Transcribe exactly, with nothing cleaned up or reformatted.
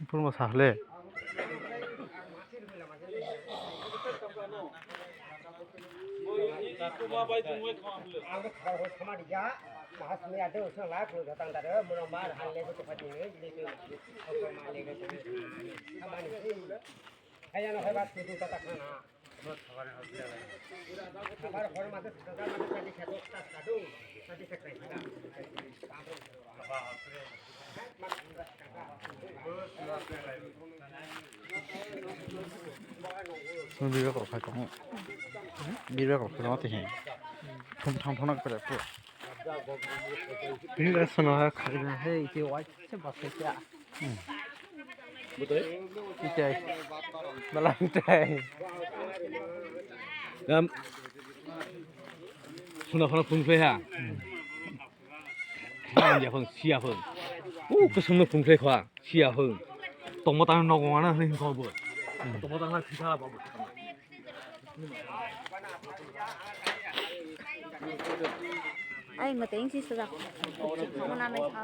Phunukma sahle. Chwng biwek rok phai tongo. Biwek rok phai tongo tini. Thum thang thang pore pore. Biwek sono ha khaina he ite wai se bas khe ya. Itai. Mala itai. Gam. Sono phano phung khlai ha. Thangjak phung, siya phung. U, kwswngno phung khlai kha, siya phung. Tongma tangno nogo wana hwnwi hwnkha bo. Tongma tangno thwi thala bo. Ai, mateng si sajak. Chikma nanai sa.